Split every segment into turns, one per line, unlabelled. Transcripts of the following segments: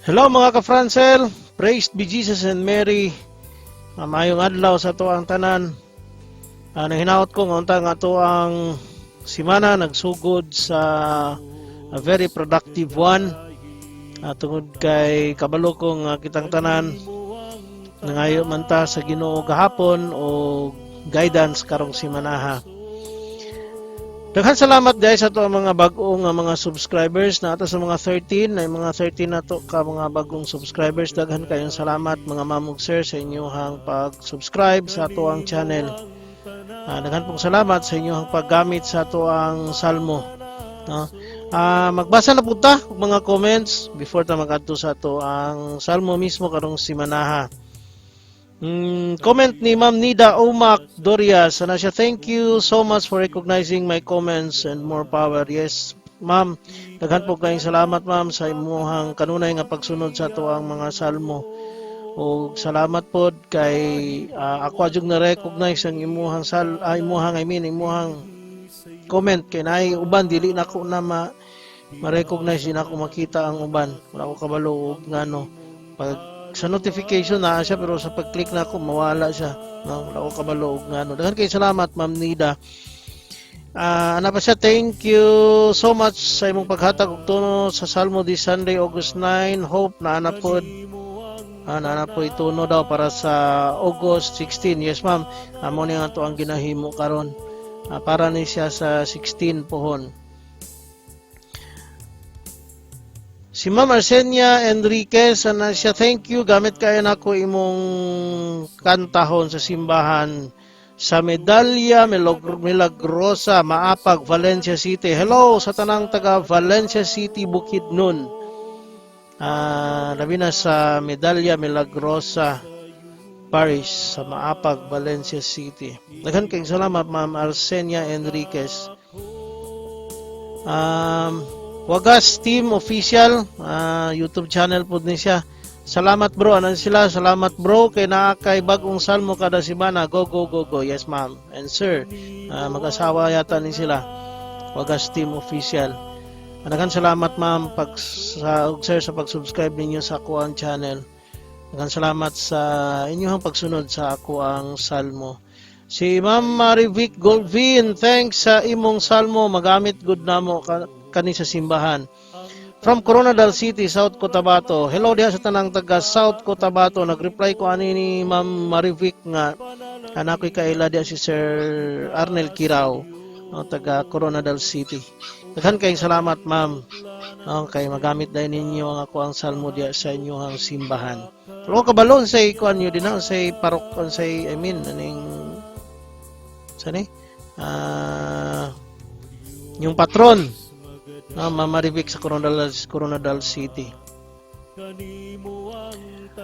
Hello, mga ka-Francel! Praise be Jesus and Mary. Maayong adlaw sa atoang tanan. Nahinaot ko nga unta nga atoang simana nagsugod sa a very productive one. Tungod kay kabalo ko nga kitang tanan nangayo man ta sa Ginoo gahapon o guidance karong simanaha. Daghan salamat guys sa ato ang mga bag-o nga mga subscribers na ato sa mga 13 na mga 13 na to ka mga bagong subscribers. Daghan kayong salamat, mga ma'am ug sir, sa inyong pag-subscribe sa ato ang channel. Daghan pong salamat sa inyong paggamit sa ato ang salmo. No? Magbasa na pud ta og mga comments before ta magadto sa ato ang salmo mismo karong simanaha. Comment ni Ma'am Nida Omac Dorias. Ana siya, "Thank you so much for recognizing my comments and more power." Yes, ma'am. Daghan po kayong salamat, ma'am, sa imuhang kanunay nga pagsunod sa ato ang mga salmo. O salamat pod kay ako adjong na recognize ang imuhang sal imuhang, I mean, imuhang comment kay naay uban dili nako na ma ma-recognize, di na ako makita ang uban. Wala ko kabalo og ngano. Pag sa notification naa siya, pero sa pag-click na ako mawala siya. No, wala ko kabalo og ngano. Daghan kay salamat, Ma'am Nida. Ana pa siya, "Thank you so much sa imong paghatag og tono sa Salmo this Sunday, August 9. Hope na ana pod na po ituno daw para sa August 16." Yes, ma'am. Amo ni nga to ang ginahimo karon. Para ni siya sa 16 pohon. Si Ma'am Arsenia Enriquez, ana siya, "Thank you, gamit kaayo nako imong kantahon sa simbahan sa Medalya Milagrosa, Maapag, Valencia City." Hello sa tanang taga Valencia City, Bukidnon. Labi na sa Medalya Milagrosa Parish sa Maapag, Valencia City. Daghan kayong salamat, Ma'am Arsenia Enriquez. Wagas Team Official, YouTube channel po ni siya. "Salamat, bro," ano sila? "Salamat, bro, kay naa kay bagong salmo kada simana. Go, go, go, go." Yes, ma'am. And sir, mag-asawa yata ni sila. Wagas Team Official. Daghan salamat, ma'am, pag sa ug sir sa pag-subscribe ninyo sa ako ang channel. Daghan salamat sa inyong pagsunod sa ako ang salmo. Si Ma'am Marivic Goldvin, "Thanks sa imong salmo, magamit gud namo kani sa simbahan. From Koronadal City, South Cotabato." Hello diha sa tanang taga South Cotabato. Nag-reply ko ani ni Ma'am Marivic nga anak ko'y kaila diha, si Sir Arnel Kirao, no, taga Koronadal City. Daghan kayong salamat, ma'am. No, kay magamit dahil ninyo ang ako ang salmo diha sa inyong simbahan. Pero kabalo say kuan niyo din say parok say, I mean, aning sa ni yung patron, no, Ma'am Marivic sa Koronadal City.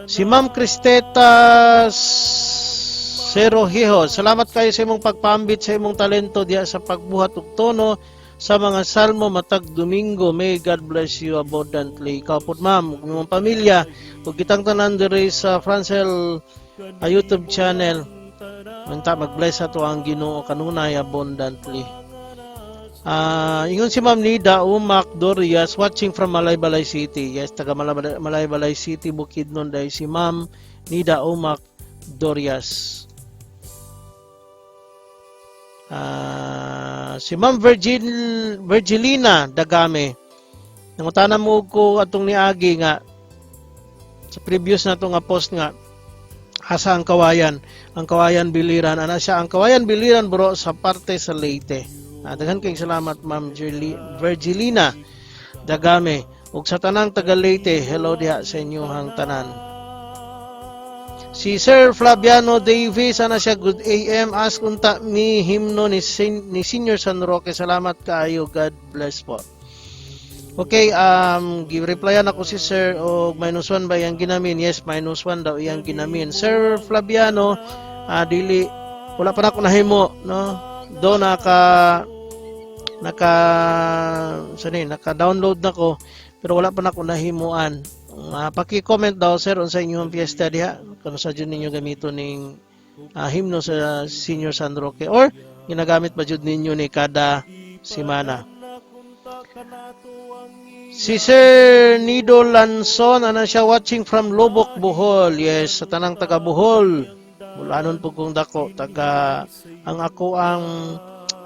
Si Ma'am Cristeta Serohijo, "Salamat kayo sa imong pagpaambit sa imong talento diha sa pagbuhat og tono sa mga salmo matag Domingo. May God bless you abundantly." Ikaw po, ma'am, ug imong pamilya, ug kitang tanan diri sa Francel YouTube channel. Unta mag-bless ato ang Ginoo kanunay abundantly. Ingon si Ma'am Nida Umak Dorias, "Watching from Malaybalay City." Yes, taga Malaybalay City, Bukidnon dahil si Ma'am Nida Umak Dorias. Si Ma'am Virgilina Dagame. Nangutana mo ko atong niagi nga sa previous na nga post nga asa ang Kawayan. Ang Kawayan Biliran. Ana siya, ang Kawayan Biliran, bro, sa parte sa Leyte. Daghan kayong salamat, Ma'am Virgilina Dagame. Ug sa tanang taga Leyte, hello diha sa inyong tanan. Si Sir Flaviano Davis, ana siya, "Good AM, ask unta mi himno ni Senior San Roque. Salamat kaayo, God bless po." Okay, give replyan ako si Sir og -1 ba iyang ginamin? Yes, -1 daw iyang ginamin. Sir Flaviano, dili wala pa na ako nahimo, no? Do naka naka sani naka-download na ko pero wala pa na ako nahimuan. Paki-comment daw, sir, unsa inyong fiesta diha kung sa jud ninyo gamito ning himno sa Senior San Roque or ginagamit ba jud ninyo ni kada simana. Si Sir Nido Lanson, ano siya, watching from Loboc, Bohol. Yes, sa tanang taga Bohol. Bulanon po kong dako. Taga, ang ako ang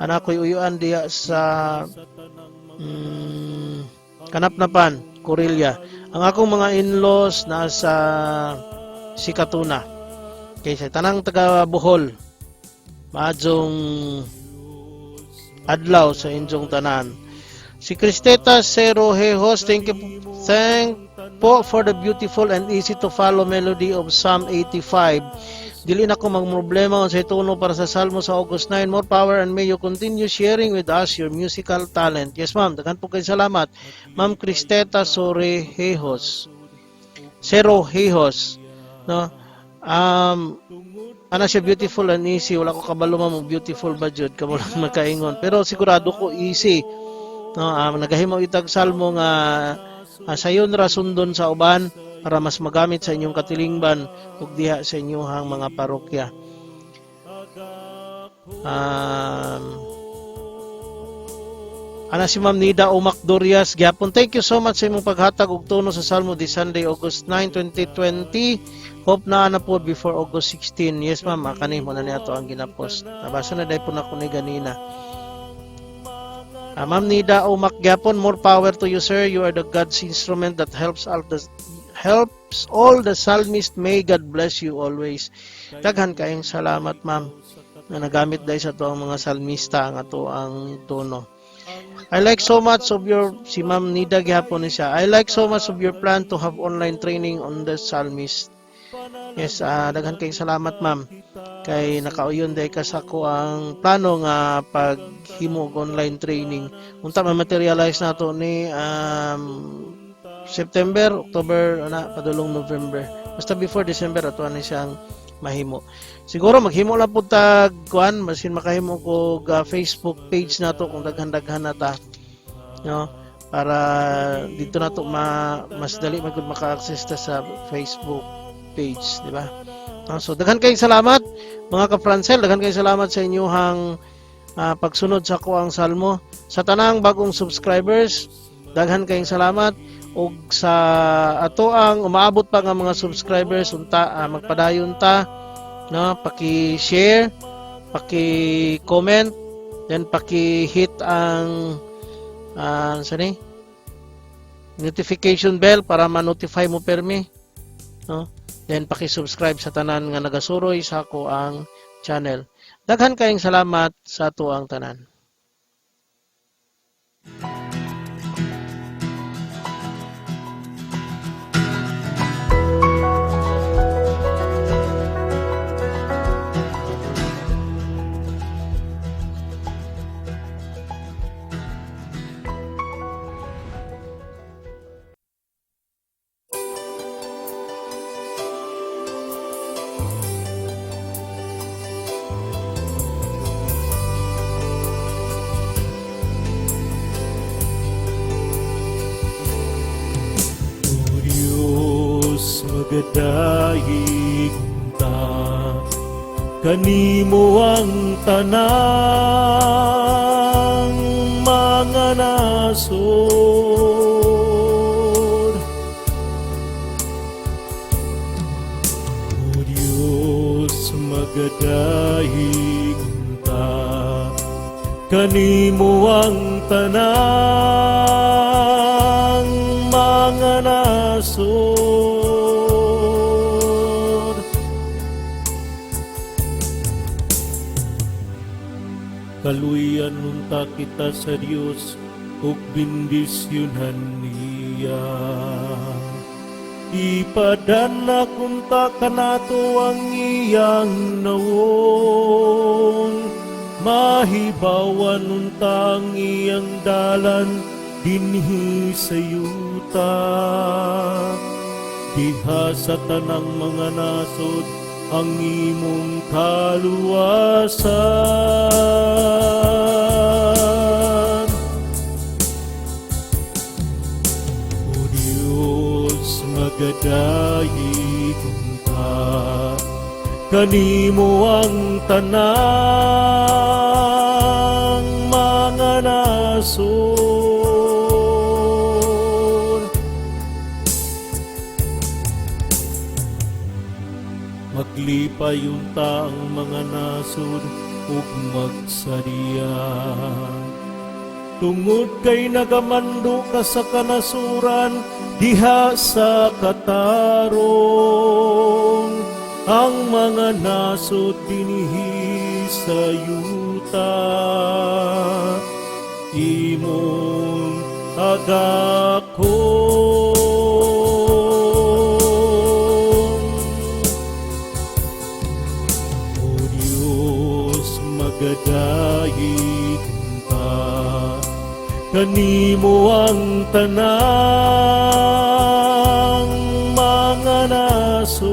anak ko'y uyuan diya sa Kanapnapan, Corilla. Ang akong mga in-laws nasa Sikatuna. Okay, sa tanang taga Bohol, maayong adlaw sa inyong tanan. Si Cristeta Cero Hejos, thank you, thank po for the beautiful and easy to follow melody of Psalm 85. Dili na ko magproblema sa tono para sa Salmo sa August 9. More power and may you continue sharing with us your musical talent. Yes, ma'am. Daghan po kayo salamat. Ma'am Cristeta Sore Hejos. Cero Hejos. No? Ana siya, beautiful and easy. Wala ko kabalo, ma'am, beautiful ba jud kamo lang makaingon. Pero sigurado ko easy. No, nagahimo itag salmo nga sayon ra sundon sa uban para mas magamit sa inyong katilingban ug diha sa inyong mga parokya. Ana si Ma'am Nida Umak Dorias gyapon. Thank you so much sa imong paghatag og tono sa Salmo this Sunday, August 9, 2020. Hope na ana po before August 16. Yes, ma'am, kani mo na niya ato ang ginapost. Nabasa na dahil po na ko ni ganina. Ma'am Nida Umak gyapon, more power to you, sir. You are the God's instrument that helps all the psalmist. May God bless you always. Daghan kayong salamat, ma'am, na nagamit dahil sa ato ang mga salmista ang ato ang tono. I like so much of your, si Ma'am Nida gihapon ni siya. I like so much of your plan to have online training on the psalmist. Yes, daghan kayong salamat, ma'am. Kay nakauyon day ka sa ko ang plano nga paghimo og online training. Unta ma-materialize nato ni September, October, ana padulong November. Basta before December ato ani siyang mahimo. Siguro maghimo lang pud tag kuan, masin makahimo ko og Facebook page nato kung daghan-daghan na ta. No? Para dito nato mas dali man gud maka-access ta sa Facebook page, di ba? So daghan kayong salamat, mga ka-Francel, daghan kayong salamat sa inyong pagsunod sa akoang salmo. Sa tanang bagong subscribers, daghan kayong salamat ug sa ato ang umaabot pa nga mga subscribers, unta magpadayon ta, no, paki-share, paki-comment, then paki-hit ang sa ni notification bell para ma-notify mo permi, no, then paki-subscribe sa tanan nga nagasuroy sa ako ang channel. Daghan kayong salamat sa ato ang tanan.
O Diyos, magadayeg ta kanimo ang tanang mga nasod. O Diyos, magadayeg ta kanimo ang tanang mga nasod. Kaluyan unta kita sa Dios ug bendisyonan niya. Ipadana kunta kanato ang iyang nawong. Mahibawan unta ang iyang dalan dinhi sa yuta. Diha sa tanang mga nasod ang imong kaluwasan. O Diyos, magadayeg ta kanimo ang tanang mga nasod. Maglipay unta ang mga nasod ug magsadya. Tungod kay nagamando ka sa kanasuran diha sa katarong, ang mga nasod dinhi sa yuta imong agakon. O Diyos, magadayeg ta, kanimo ang tanang mga nasod.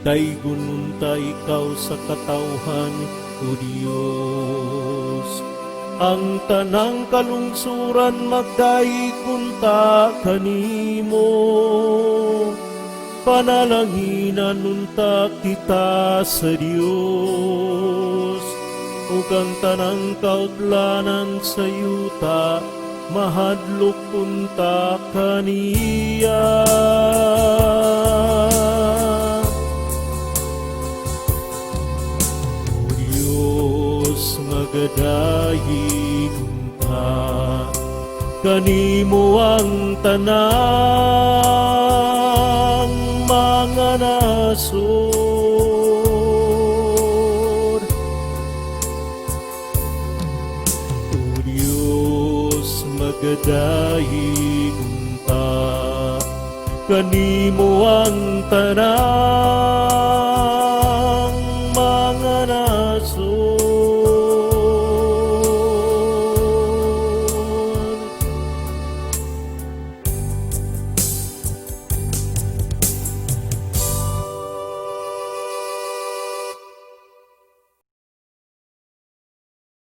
Daygon unta ikaw sa katawhan, O Diyos. Ang tanang kalungsuran magdayeg unta kanimo. Panalanginan unta kita sa Dios. Ug ang tanang kautlanan sa yuta mahadlok unta kaniya. O Diyos, magadayeg ta, kanimo ang tanang mga nasod. O Diyos, magadayeg ta, kanimo ang tanang